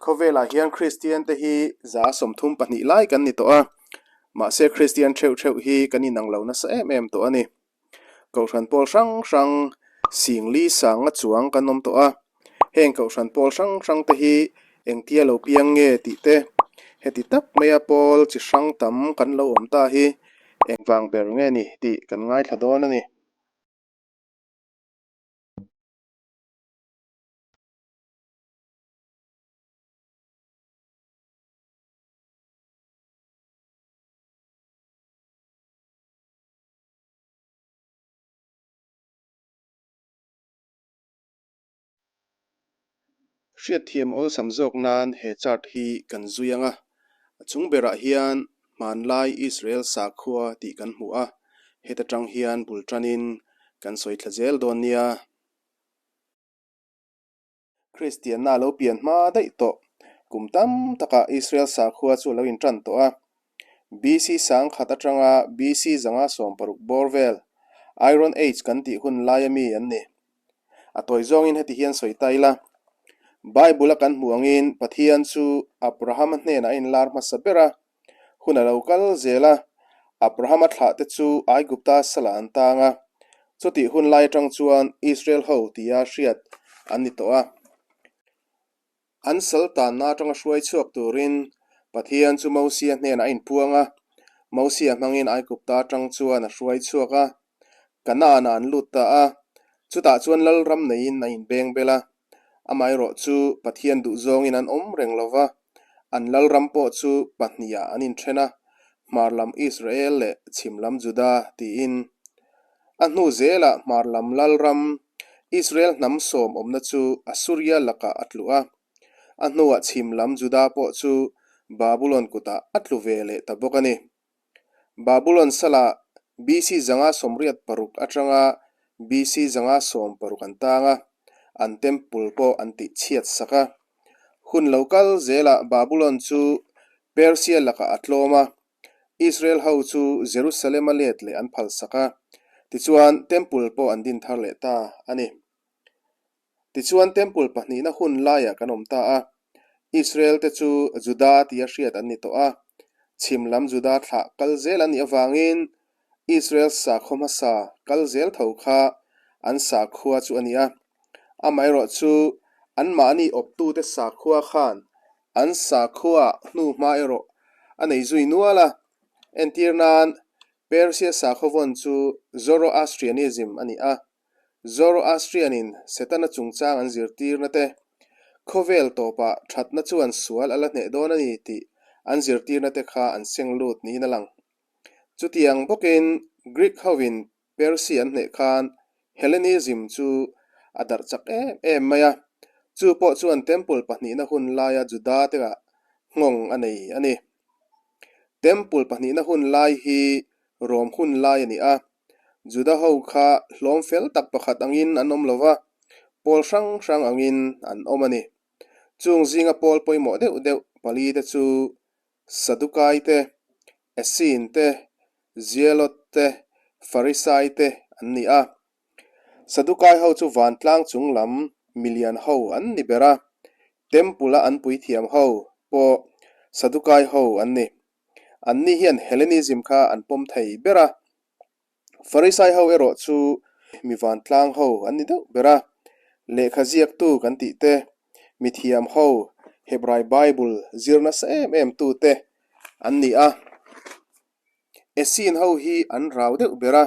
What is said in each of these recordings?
Khawvelah hian Kristian te hi 32 lai kan ni tawh a, mahse Kristian theuh theuh hi kan inang lo nasa em em tawh a ni. Kohhran pawl hrang hrang singli sanga chuang kan awm tawh a, heng kohhran pawl hrang hrang te hi engtia lo piang nge tih te, heti tak maia pawl chi hrang tam kan lo awm ta hi engvang ber nge ni tih kan ngaithla dawn a ni. Hriatthiam awlsam zawk nan he chart hi kan zui ang a, a chung berah hian hmanlai Israel sakhua tih kan hmu a, heta tang hian bul tanin kan sawi thla zel dawn nia. Kristianna a lo pian hma daih tawh. Kum tam takah Israel sakhua chu a lo intan tawh a. BC 1000 atanga BC 160 bawr vel, Iron Age kan tih hun laia mi an ni. A tawi zawngin heti hian sawi ta ila, Bible-a kan hmuh angin Pathian chu Abrahama hnenah a inlar hmasa ber a, Hun a lo kal zel a, Abrahama thlahte chu Aigupta salah an tang a, chutih hun lai atang chuan Israel ho tia hriat an ni tawh a. An sal tanna atanga hruai chhuak turin Pathian chu Mosia hnenah a inpuang a, Mosia hmangin Aigupta atang chuan a hruai chhuak a, Kanaan-ah an lut ta a, chutah chuan lalram neiin a inbeng bel a. Amaherawh chu Pathian duh zawngin an awm reng lo va, an lalram pawh chu pahnihah an inthen a, hmar lam Israel leh chhim lam Juda tiin. A hnu zelah hmar lam lalram, Israel hnam sawm awmna chu Assuria lakah a tlu a, a hnuah chhim lam Juda pawh chu Babulon kutah a tlu ve leh ta bawk a ni. Babulon salah BC 186 atanga BC 160 an tang a, an temple pawh an tih chhiat sak a. Hun lo kal zelah Babulon chu Persia lakah a tlawm a, Israel ho chu Jerusalem-a let leh an phal sak a, tichuan temple pawh an din thar leh ta a ni. Tichuan Temple pahnihna hun laiah kan awm ta a, Israel-te chu Juda tia hriat an ni tawh a, chhim lam Juda thlah kal zel an nih avangin Israel sakhaw hmasa kal zel tho kha an sakhua chu a ni a. Amaherawh chu anmahni awptute sakhua khan an sakhuaah hnuhma erawh a nei zui nual a, entir nan Persia sakhaw vawn chu Zoroastrianism a ni a, Zoroastrian-in Setana chungchang an zirtirna te, khawvel tawpah thatna chuan sual a la hneh dawn a ni tih an zirtirna te kha an seng lut niin a lang. Chutiang bawkin Greek hovin Persia an hneh khan Hellenism chu a darh chak em em mai a, chu pawh chuan Temple pahnihna hun laia Juda te ah nghawng a nei a ni. Temple pahnihna hun lai hi Rom hun lai a ni a, Juda ho kha hlawm fel tak pakhat angin an awm lo va, pawl hrang hrang angin an awm a ni. Chung zinga pawl pawimawh deuh deuh pali te chu Sadukai te, Essene te, Zealot te, Farisai te an ni a. Sadukai ho chu vantlang chung lam milian ho an ni ber a, Temple-a an puithiam ho pawh Sadukai ho an ni. Anni hian Hellenism kha an pawm thei ber a, Farisai ho erawh chu mi vantlang ho an ni deuh ber a, lehkha ziaktu kan tih te, mithiam ho, Hebrai Bible zir nasa em em tu te an ni a. Essene ho hi an rau deuh ber a,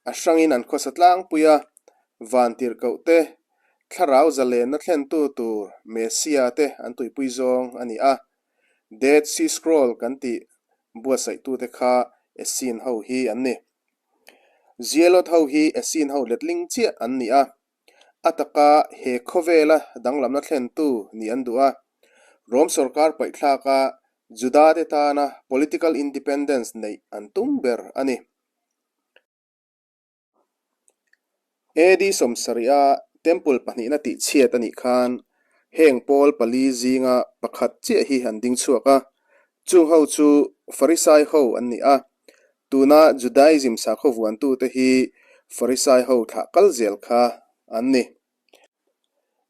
a hrangin an khawsa tlangpui a, vantirhkoh te, thlarau zalenna thlentu tur Messiah te an tuipui zawng a ni a. Dead Sea Scroll kan tih buatsaihtute kha Essene ho hi an ni. Zealot ho hi Essene ho letling chiah an ni a, a taka he khawvela danglamna thlentu nih an duh a. Rom sorkar paihthlaka Juda-te tana political independence neih an tum ber a ni. AD 70 a Temple pahnihna tih chhiat a nih khan heng pawl pali zinga pakhat chiah hi an ding chhuak a, chung ho chu Farisai ho an ni a, tuna Judaism sakhaw vuantute hi Farisai ho thlah kal zel kha an ni.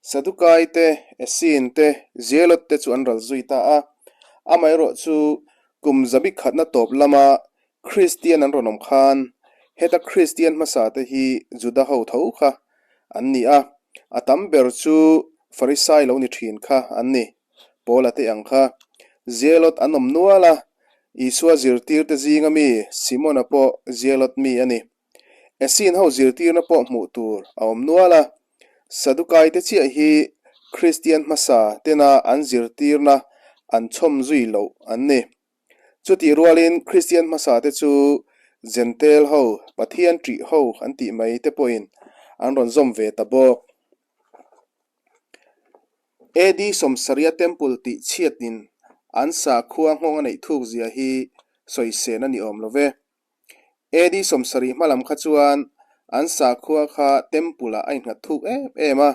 Sadukai te, Essene te, Zealot te chu an ral zui ta a. Amaherawhchu, kum zabi khatna tawp lama Kristian an rawn awm khan heta Kristian hmasa te hi Juda ho tho kha an ni a, a tam ber chu Farisai lo ni thin kha an ni. Paula te ang kha Zealot an awm nual a, Isua zirtirte zinga mi Simona pawh Zealot mi a ni. Essene ho zirtirna pawh hmuh tur a awm nual a, Sadukai te chiah hi Kristian hmasa tena an zirtirna an chhawm zui loh an ni. Chutih rualin Kristian hmasa te chu Jentail ho, Pathian ṭih ho an tih mai te pawhin an rawn zawm ve ta bawk. AD sawmsaria Temple tih chhiatin an sakhua nghawng a neih thuk zia hi sawisên a ni awm lo ve. AD 70 hmalam kha chuan an sakhua kha Temple ah a innghat thuk em em a,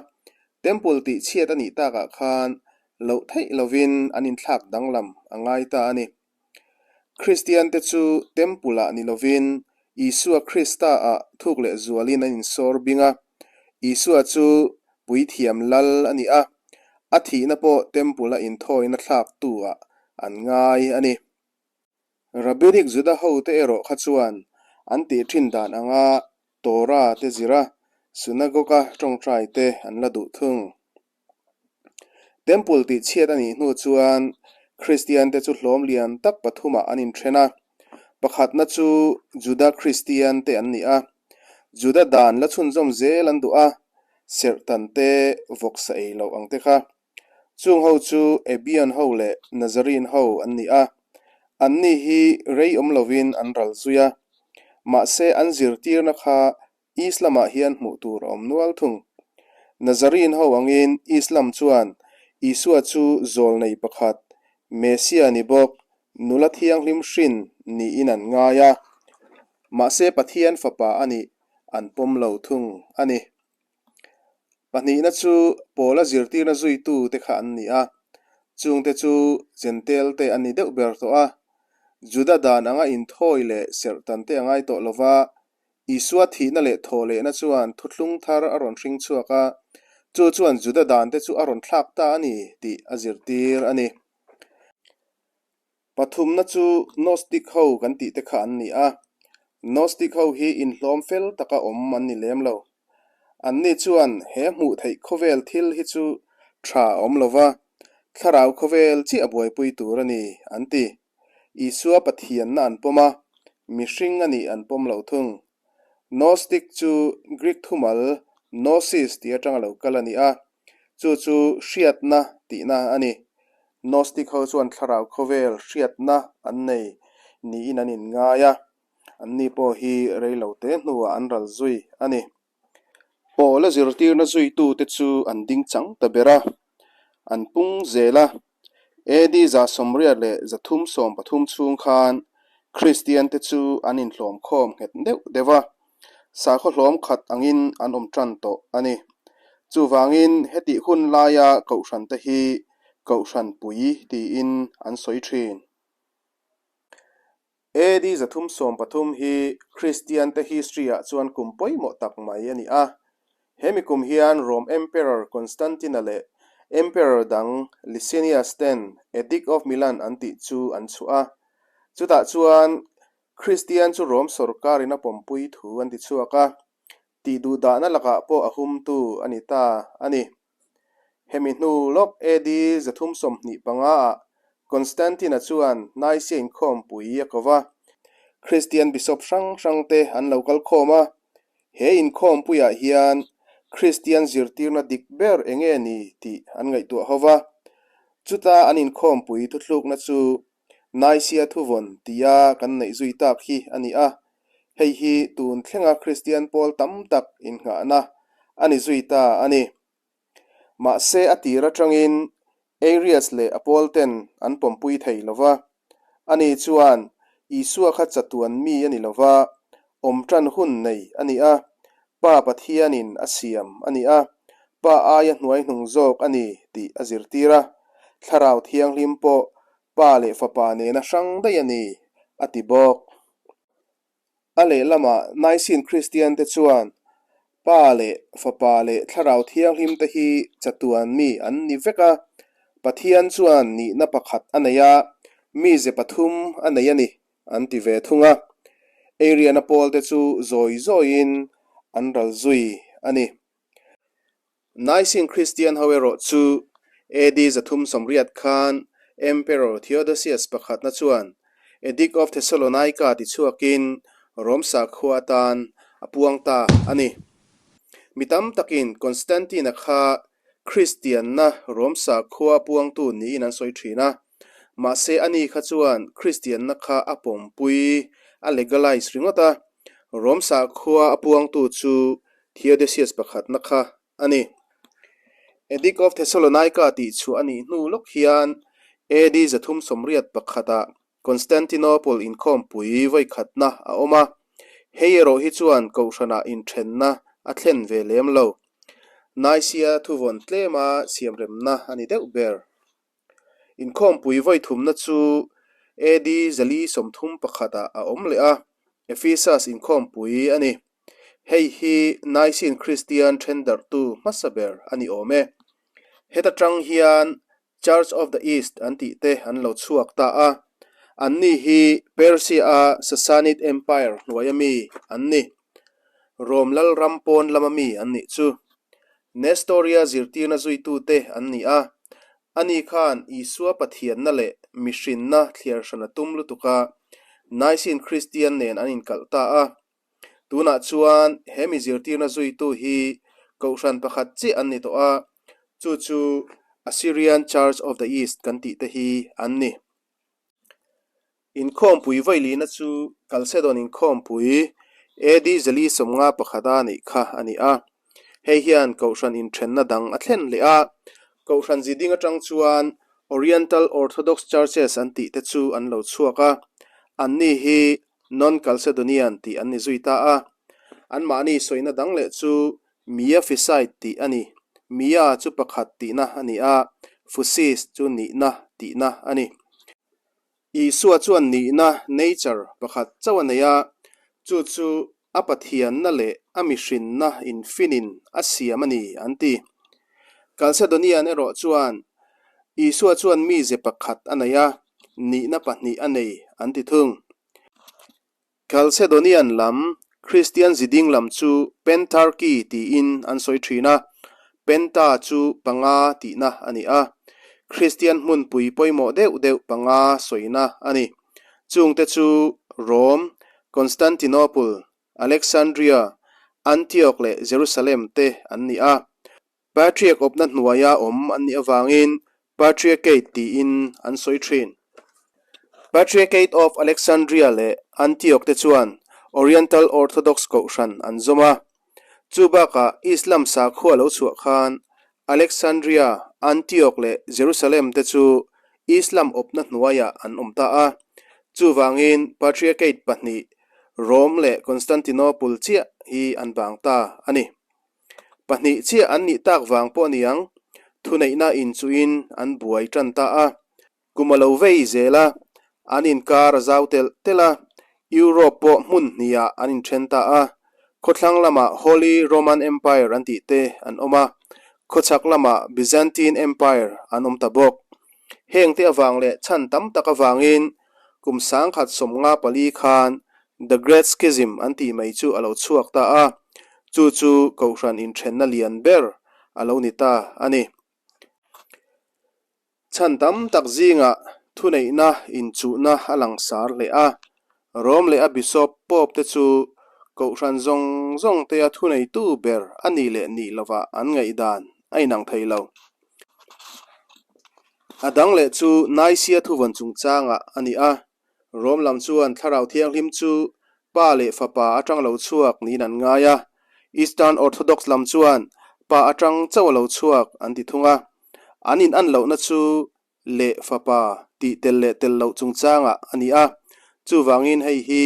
Temple tih chhiat a nih takah khan loh theih lovin an inthlak danglam a ngai ta a ni. Kristian te chu Temple ah ni lovin Isua Krista ah thuk leh zualin an insawr bing a, Isua chu puithiam lal a ni a, a thihna pawh Temple a inthawina thlaktu ah an ngai a ni. Rabbinic Juda hote erawh kha chuan an tih thin dan anga Torah te zira synagogue-a tawngtai te an la duh thung. Temple tih chhiat a nih hnu chuan Kristian te chu hlawm lian tak pathumah an inthen a. Pakhatna chu Juda Kristian te an ni a. Juda dan la chhunzawm zel an duh a, serhtan te vawksa ei loh ang te kha. Chung ho chu Ebion ho leh Nazarene ho an ni a, anni hi rei awm lovin an ral zui a. Mahse an zirtirna kha Islam-ah hian hmuh tur a awm nual thung. Nazarene ho angin Islam chuan Isua chu zawlnei pakhat, Messiah ni bawk, nula thianghlim hrin niin an ngai a. Mahse Pathian fapa a nih an pawm lo thung a ni. Pahnihna chu Paula zirtirna zuitu te kha an ni a, chungte chu Jentail te an ni deuh ber tawh a. Juda dan anga inthawi leh serhtan te a ngai tawh lo va, Isua thihna leh thawhlehna chuan thuthlung thar a rawn hring chhuak a, chu chuan Juda dan te chu a rawn thlak ta a ni tih a zirtir a ni. Pathumna chu Gnostic ho kan tih te kha an ni a. Gnostic ho hi inhlawm fel taka awm an ni lem lo. Anni chuan he hmuh theih khawvel thil hi chu tha a awm lo va, thlarau khawvel chiah buaipui tur a ni, an ti. Isua Pathianna an pawm a, mihring a nih an pawm lo thung. Gnostic chu Greek thumal gnosis tih atanga lo kal a ni a, chu chu hriatna tihna a ni. Gnostic ho chuan thlarau khawvel hriatna an nei niin an inngai a, anni pawh hi reilote hnuah an ral zui a ni. Paula zirtirna zuitute chu an ding chang ta ber a, an pung zel a. AD 333 chhung khan Kristiante chu an inhlawmkhawm nghet deuh deuh a, sakhaw hlawm khat angin an awm tan tawh a ni. Chuvangin hetih hun laia kohhrante hi Kohhran pui tiin an sawi thin. AD 313 hi Kristiante history-ah chuan kum pawimawh tak mai a ni a. Hemi kum hian Rome Emperor Constantine-a leh Emperor dang Licinius ten Edict of Milan an tih chu an chhuah a. Chutah chuan Kristian chu Rome sawrkarin a pawmpui thu an ti chhuak a, tih duhdahna lakah pawh a humtu a ni ta a ni. Hemi hnu lawk AD 325 ah Constantine-a chuan Nicaea inkhawmpui a ko va, Kristian bishop hrang hrangte an lo kal khawm a. He inkhawmpuiah hian Kristian zirtirna dik ber eng nge ni tih an ngaihtuah ho va. Chuta an inkhawmpui thuthlukna chu Nicaea thuvawn tia kan neih zui tak hi a ni a, hei hi tun thlenga Kristian pawl tam tak innghahna a ni zui ta a ni. Mahse a tir atangin Arius leh a pawl ten an pawmpui thei lo va, ani chuan Isua kha chatuan mi a ni lo va, awm tan hun nei a ni a, Pa Pathianin a siam a ni a, Pa aia hnuai hnung zawk a ni tih a zirtir a, Thlarau Thianghlim pawh Pa leh Fapa nena hrang daih a ni, a ti bawk. A lehlamah Nicene Kristiante chuan. Pa leh Fapa leh Thlarau Thianghlim te hi chatuan mi an ni vek a, Pathian chuan nihna pakhat a nei a, mize pathum a nei a ni, an ti ve thung a. Eiriana pawlte chu zawi zawiin an ral zui a ni. Nicene Kristian ho erawh chu AD 380 khan Emperor Theodosius pakhatna chuan Edict of Thessalonica tichhuakin Rom sakhua atan a puang ta a ni. Mi tam takin Constantine-a kha Kristianna Rom sakhua puangtu niin an sawi thin a, mahse ani kha chuan Kristianna kha a pawmpui, a legalize ringawt a, Rom sakhua a puangtu chu Theodosius pakhatna kha a ni. Edict of Thessalonica tih chhuah a nih hnu lawk hian AD 381-ah Constantinople inkhawmpui vawikhatna a awm a, hei erawh hi chuan kohhranah inthenna a thlen ve lem lo. Nicaea thuvawn tlema siamremna a ni deuh ber. Inkhawmpui vawithumna chu AD 431 ah a awm leh a, Ephesus inkhawmpui a ni. Hei hi Nicene Kristian thendarhtu hmasa ber a ni awm e. Heta tang hian Church of the East an tih te an lo chhuak ta a, anni hi Persia-a Sassanid Empire hnuaia mi an ni. Rom lalram pawn lama mi an nih chu. Nestoria zirtirna zuitute an ni a, ani khan Isua Pathianna leh mihrinna thliar hran a tum lutuk a, Nicene Kristian nen an inkalh ta a. Tunah chuan he mi zirtirna zuitu hi kohhran pakhat chiah an ni tawh a, chu chu Assyrian Church of the East kan tih te hi an ni. Inkhawmpui vailina chu Chalcedon inkhawmpui AD 451 a neih kha a ni a. Hei hian Kohhran inthenna dang a thlen leh a, Kohhran ziding atang chuan Oriental Orthodox Churches an tih te chu an lo chhuak a, anni hi Non-Chalcedonian tih an ni zui ta a. Anmahni sawina dang leh chu Miaphysite tih a ni. Mia chu pakhat tihna a ni a, phusis chu nihna tihna a ni. Isua chuan nihna, nature, pakhat chauh a nei a, chu chu a Pathianna leh a mihrinna infinin a siam a ni, an ti. Chalcedonian erawh chuan Isua chuan mize pakhat a nei a, nihna pahnih a nei, an ti thung. Chalcedonian lam Kristian ziding lam chu Pentarchy tiin an sawi thin a, Penta chu panga tihna a ni a, Kristian hmunpui pawimawh deuh deuh panga sawina a ni. Chungte chu Rome, Constantinople, Alexandria, Antioch leh Jerusalem te an ni a. Patriarch awpna hnuaia awm an nih avangin Patriarchate tiin an sawi thin. Patriarchate of Alexandria leh Antioch te chuan Oriental Orthodox kohhran an zawm a. Chu bakah Islam sakhua lo chhuah khan Alexandria, Antioch leh Jerusalem te chu Islam awpna hnuaiah an awm ta a. Chuvangin Patriarchate pahnih Rome leh Constantinople chiah hi an bang ta a ni. Pahnih chiah an nih tak vang pawh niang, thuneihna inchuhin an buai tan ta a. Kum a lo vei zel a, an inkar a zau telh telh a, Europe pawh hmun hnihah an inthen ta a. Khawthlang lamah Holy Roman Empire an tih te an awm a, khawchhak lamah Byzantine Empire an awm ta bawk. Hengte avang leh chhan tam tak avangin kum 1054 khan The Great Schism an tih mai chu a lo chhuak ta a, chu chu Kohhran inthenna lian ber a lo ni ta a ni. Chhan tam tak zingah thuneihna inchuhna a langsar hle a, Rome leh a Bishop Pope te chu Kohhran zawng zawng tea thuneitu ber a nih leh nih lovah an ngaihdan a inang thei lo. A dang leh chu Nicaea thuvawn chungchangah a ni a, Rom lam chuan Thlarau Thianghlim chu Pa leh Fapa atang lo chhuak niin an ngai a, Eastern Orthodox lam chuan Pa atang chauh a lo chhuak an ti thung a. An inan lohna chu leh Fapa tih tel leh tel loh chungchangah a ni a, chuvangin hei hi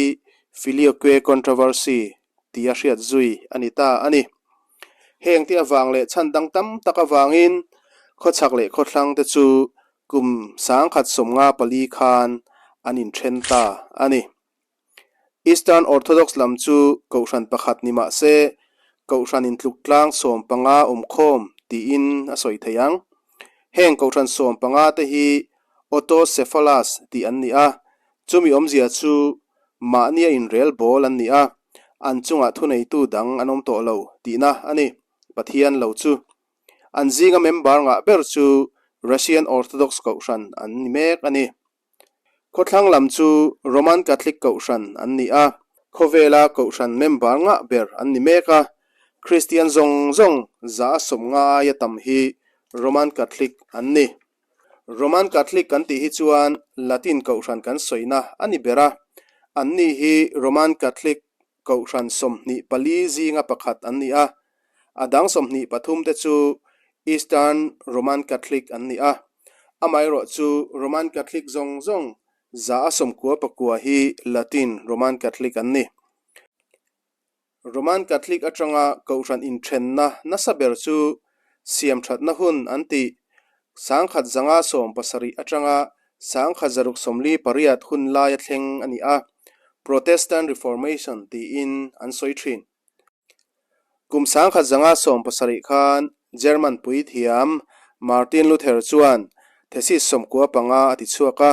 Filioque Controversy tia hriat zui a ni ta a ni. Hengte avang leh chhan dang tam tak avangin khawchhak leh khawthlang te chu Kum 1054 khan an inthen ta a ni. Eastern Orthodox lam chu kohhran pakhat ni mah se, Kohhran intluk tlang 15 awmkhawm tiin a sawi thei ang. Heng Kohhran 15 te hi Autocephalous tih an ni a, chumi awmzia chu mahnia inrel bawl an ni a, an chungah thuneitu dang an awm tawh lo tihna a ni. Pathian lo chu. An zinga member ngah ber chu Russian Orthodox Kohhran an ni mek a ni. Khawthlang lam chu Roman Catholic Kohhran an ni a, khawvela Kohhran member ngah ber an ni mek a, Kristian zawng zawng 150 aia tam hi Roman Catholic an ni. Roman Catholic kan tih hi chuan Latin Kohhran kan sawina a ni ber a, anni hi Roman Catholic Kohhran 24 zinga pakhat an ni a, a dang 23 te chu Eastern Roman Catholic an ni a. Amaherawh chu Roman Catholic zawng zawng 99% hi Latin Roman Catholic an ni. Roman Catholic atanga Kohhran inthenna nasa ber chu siamthatna hun an tih 1170 atanga 1648 hun laia thleng a ni a, Protestant Reformation tiin an sawi thin. Kum 1170 khan German puithiam Martin Luther chuan Thesis 95 a ti chhuak a,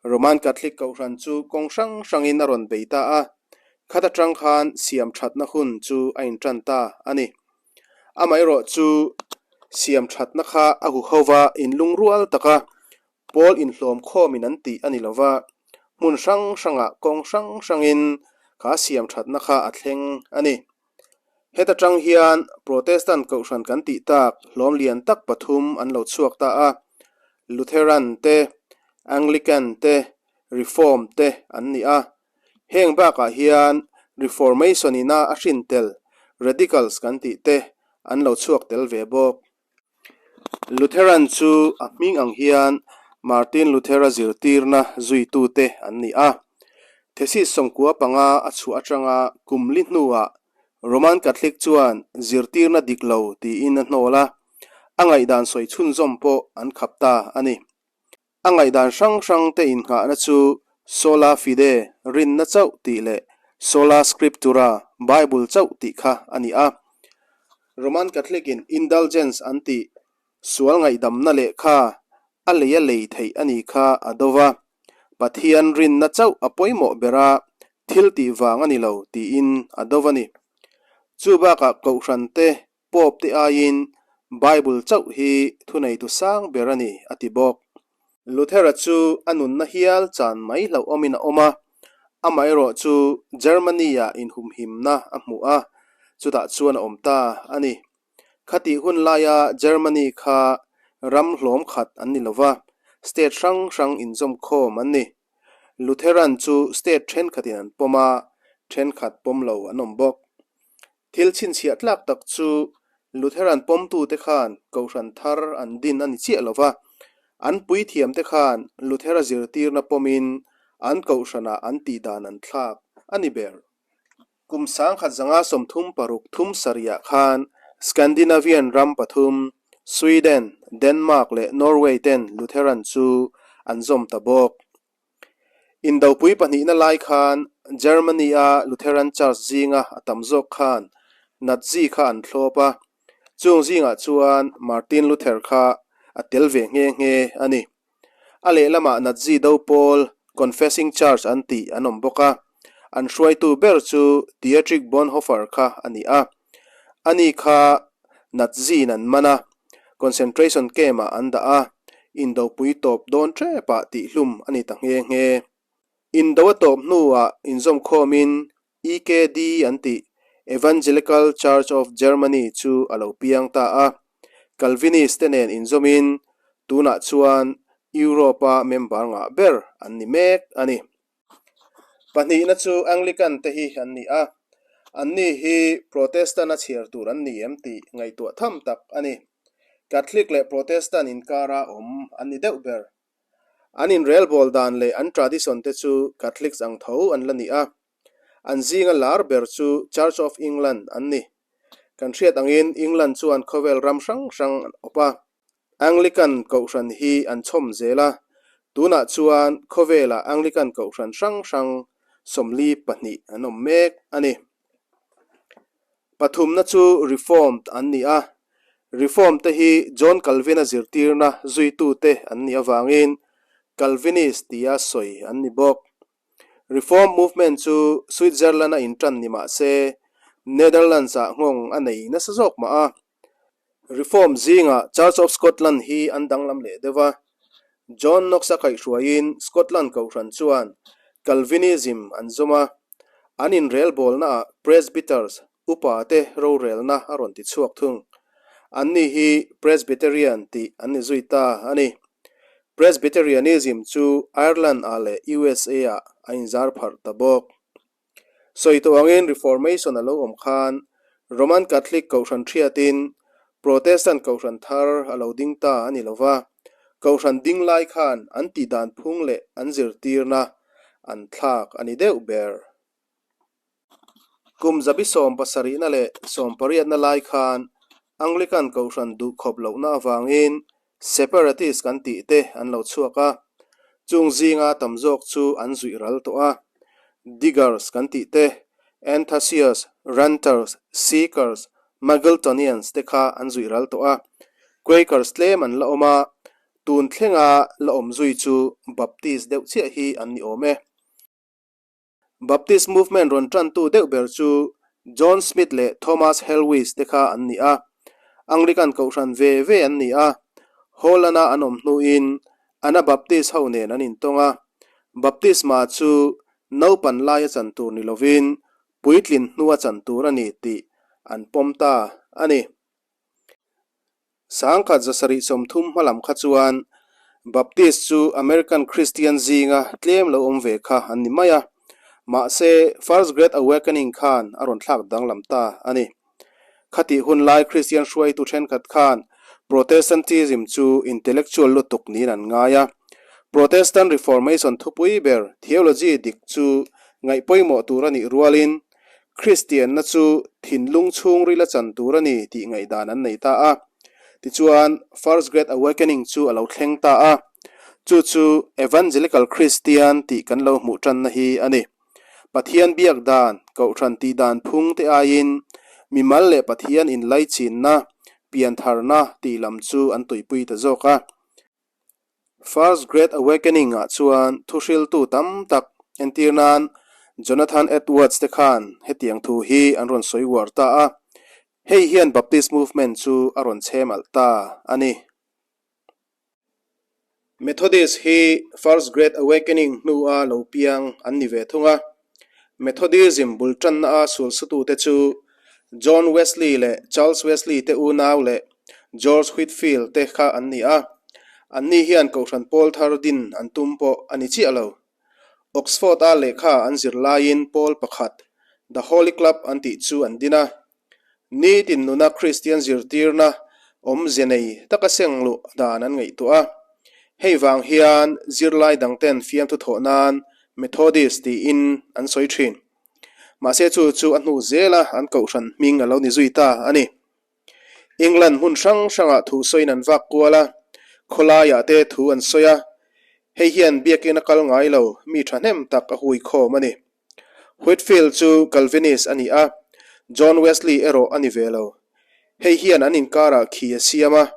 Roman Catholic Kohhran chu kawng hrang hrangin a rawn bei ta a, khat atang khan siamthatna hun chu a intan ta a ni. Amaherawh chu siamthatna kha a huhova inlungrual taka pawl inhlawm khawmin an tih a ni lova, hmun hrang hrangah kawng hrang hrangin kha siamthatna kha a thleng a ni. Heta tang hian Protestant Kohhran kan tih tak hlawm lian tak pathum an lo chhuak ta a, Lutheran te, Anglican te, Reform te an ni a. Heng bakah hian Reformation ina a hrin tel Radicals kan tih te an lo chhuak tel ve bawk. Lutheran chu a hming ang hian Martin Luther-a zirtirna zuitute an ni a. Thesis 95 a chhuah atanga kum li hnuah Roman Catholic chuan zirtirna dik lo tiin a hnawl a, a ngaihdan sawi chhunzawm pawh an khap ta a ni. A ngaihdan hrang hrang te innghahna chu Sola Fide, rinna chauh tih leh Sola Scriptura, Bible chauh tih kha a ni a. Roman Catholic in Indulgence an tih sual ngaihdamna lehkha a lei a lei theih a ni kha a do va. Pathian rinna chauh a pawimawh ber a, thil tih vang a ni lo tiin a do va ni. Chu bakah Kohhran te Pope te aiin Bible chauh hi thuneitu sang ber a ni, a ti bawk. Luther-a chu a nunna hial chan mai hlauhawmin a awm a, amaherawh chu Germany-ah inhumhimna a hmu a, chutah chuan a awm ta a ni. Khatih hun laia Germany kha ram hlawm khat an ni lova, state hrang hrang inzawmkhawm an ni. Lutheran chu state thenkhatin an pawm a, thenkhat pawm lo an awm bawk. Thil chhinchhiah tlak tak chu Lutheran pawmtute khan Kohhran thar an din a ni chiah lo va, an puithiamte khan Luthera zirtirna pawmin an Kohhranah an tihdan an thlak a ni ber. Kum 1936 thum sarihah khan Scandinavian ram pathum, Sweden, Denmark leh Norway ten Lutheran chu an zawm ta bawk. Indopui pahnihna lai khan Germany-a Lutheran Church zinga a tam zawk khan Nazi kha an thlawp a, chung zingah chuan Martin Luther kha a tel ve nghe nghe a ni. A lehlamah Nazi do pawl Confessing Church an tih an awm bawk a, an hruaitu ber chu Dietrich Bonhoeffer kha a ni a. Ani kha Nazi-in an man a, concentration camp-ah an dah a, indopui tawp dawn ṭepah tihhlum a ni ta nghe nghe. Indo a tawp hnuah inzawmkhawmin EKD an tih Evangelical Church of Germany chu a lo piang ta a, Calvinist te nen inzawmin tunah chuan Europe-a member ngah ber an ni mek a ni. Pahnihna chu Anglican te hi an ni a, anni hi Protestant a chhiar tur an ni em tih ngaihtuah tham tak a ni. Catholic leh Protestant inkara awm an ni deuh ber. An inrelbawl dan leh an tradition te chu Catholics ang tho an la ni a, an zinga lar ber chu Church of England an ni. Kan hriat angin England chuan khawvel ram hrang hrang an awp a. Anglican Kohhran hi an chhawm zel a, tunah chuan khawvelah Anglican Kohhran hrang hrang 42 an awm mek a ni. Pathumna chu Reformed an ni a. Reformed te hi John Calvin-a zirtirna zuitute an nih avangin Calvinist tia sawi an ni bawk. Reform movement chu Switzerland-a inṭan ni mah se, Netherlands-ah nghawng a nei nasa zawk mah a. Reform zingah Church of Scotland hi an danglam leh deuh a. John Knox-a kaihhruaiin Scotland kohhran chuan Calvinism an zawm a, an inrelbawlnaah Presbyters, upa te rorelna a rawn ti chhuak thung. Anni hi Presbyterian tih an ni zui ta a ni. Presbyterianism chu Ireland-ah leh USA-ah a inzar pharh ta bawk. Sawi tawh angin Reformation a lo awm khan Roman Catholic Kohhran hriatin Protestant Kohhran thar a lo ding ta a ni lo va, Kohhran ding lai khan an tihdan phung leh an zirtirna an thlak a ni deuh ber. Kum zabi sawmpasarihna leh sawmpariatna lai khan Anglican Kohhran duhkhawp lohna avangin Separatist kan tih te an lo chhuak a, chung zinga tam zawk chu an zuih ral tawh a. Diggers kan tih te, Enthusiasts, Ranters, Seekers, Muggletonians te kha an zuih ral tawh a. Quakers tlem an la awm a, tun thlenga la awm zui chu Baptist deuh chiah hi an ni awm e. Baptist movement rawn tantu deuh ber chu John Smith leh Thomas Helwys te kha an ni a. Anglican kohhran ve ve an ni a. Holland-a an awm hnuin Anabaptist ho nen an intawng a. Baptisma chu naupan laia chan tur ni lovin puitlin hnua chan tur a ni tih an pawm ta a ni. Sangkhat zasarih 30 hmalam kha chuan Baptist chu American Christian zinga tlem lo awm ve kha an ni mai a, mahse First Great Awakening khan a rawn thlak danglam ta a ni. Khatih hun lai Christian hruaitu thenkhat khan Protestantism chu intellectual lutuk niin an ngai a. Protestant Reformation thupui ber theology dik chu ngaih pawimawh tur a nih rualin Kristianna chu thinlung chhungril a chan tur a ni tih ngaihdan an nei ta a. Tichuan, First Great Awakening chu a lo thleng ta a. Chu chu Evangelical Christian tih kan lo hmuh tanna hi a ni. Pathian biak dan, kohhran tih dan phung te aiin mimal leh Pathian inlaichinna, piantharna tih lam chu an tuipui ta zawk a. First Great Awakening ah chuan thuhriltu tam tak, entir nan Jonathan Edwards te khan hetiang thu hi an rawn sawi uar ta a, hei hian Baptist movement chu a rawn chhem alh ta a ni. Methodist hi First Great Awakening hnua lo piang an ni ve thung a. Methodism bul tanna a sulsutute chu John Wesley leh Charles Wesley te unau leh George Whitefield te kha an ni a. Anni hian Kohhran pawl thar din an tum pawh a ni chiah lo. Oxford-a lehkha an zir laiin pawl pakhat, The Holy Club an tih chu an din a. Nitin nuna Kristian zirtirna awmze nei taka seng luh dan an ngaihtuah a. Hei vang hian zirlai dangten fiamthu thawh nan Methodist tiin an sawi thin. Mahse chu chu a hnu zela an kohhran hming a lo ni zui ta a ni. England hmun hrang hrangah thu sawiin an vak kual a, khawlaiah te thu an sawi a. Hei hian biakina kal ngai lo mi thahnem tak a hui khawm a ni. Whitefield chu Calvinist a ni a, John Wesley erawh a ni ve lo. Hei hian an inkarah khi a siam a,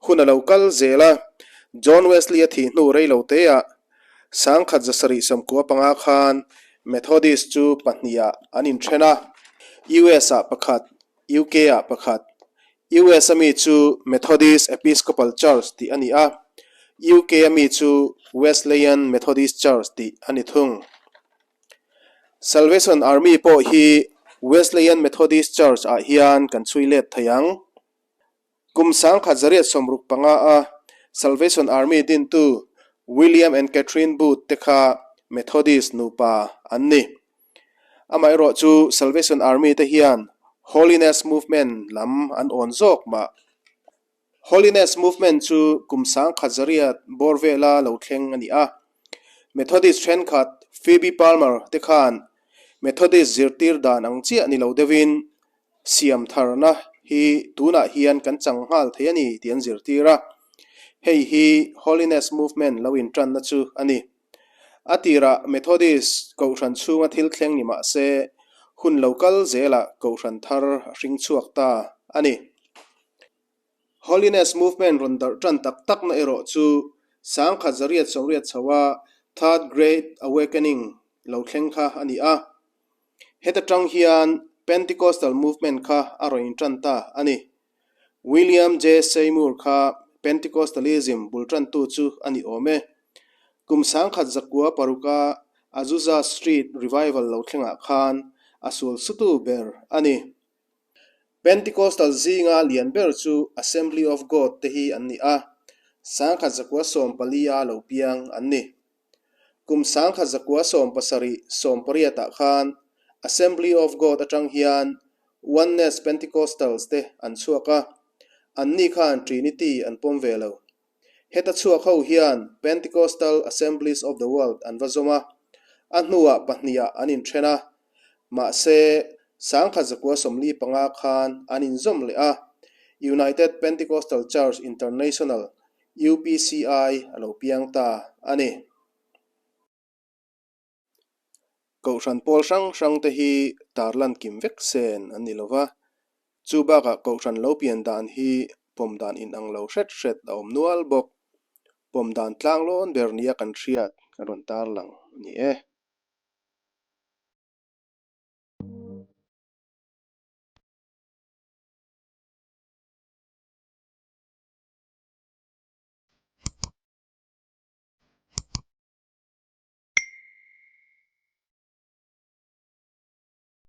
hun a lo kal zel a, John Wesley a thih hnu rei lo teah sangkhat 795 khan Methodist chu pahnihah an inthen a, US-ah pakhat, UK-ah pakhat. US-a mi chu Methodist Episcopal Church tih a ni a, UK-a mi chu Wesleyan Methodist Church tih a ni thung. Salvation Army pawh hi Wesleyan Methodist Church-ah hian kan chhui let thei ang. Kum 1965 a Salvation Army dintu William and Catherine Booth te kha Methodist nupa an ni. Amaherawh chu Salvation Army te hian Holiness Movement lam an awn zawk mah. Holiness Movement chu kum 1800 bawr vela lo thleng a ni a. Methodist thenkhat Phoebe Palmer te khan Methodist zirtir dan ang chiah ni lo deuhin siam tharna hi tunah hian kan chang nghal thei a ni tih an zirtir a. Hei hi Holiness Movement lo intanna chu a ni. A tirah Methodist kohhran chhunga thil thleng ni mah se, Hun lo kal zelah kohhran thar a hring chhuak ta a ni. Holiness Movement rawn darh tan tak takna erawh chu 1980 chhoa Third Great Awakening lo thleng kha a ni a. Heta tang hian Pentecostal Movement kha a rawn intan ta a ni. William J. Seymour kha Pentecostalism bul tantu chu a ni awm e. Kum 1906a Azusa Street Revival lo thlengah khan a sul sutu ber a ni. Pentecostal zinga lian ber chu Assembly of God te hi an ni a, 1914 a lo piang an ni. Kum 1977 18 ah khan Assembly of God atang hian Oneness Pentecostals te an chhuak a, anni khan Trinity an pawm ve lo. Heta chhuak ho hian Pentecostal Assemblies of the World an va zawm a, a hnuah pahnihah an inthen a, mahse 1945 khan an inzawm leh a, United Pentecostal Church International, UPCI, a lo piang ta a ni. Kohhran pawl hrang hrang te hi tarlan kim vek sen an ni lo va, chu bakah kohhran lo pian dan hi pawm dan inang lo hret hret a awm nual bawk. Pawm dan tlanglawn ber nia kan hriat a rawn tarlang a ni e.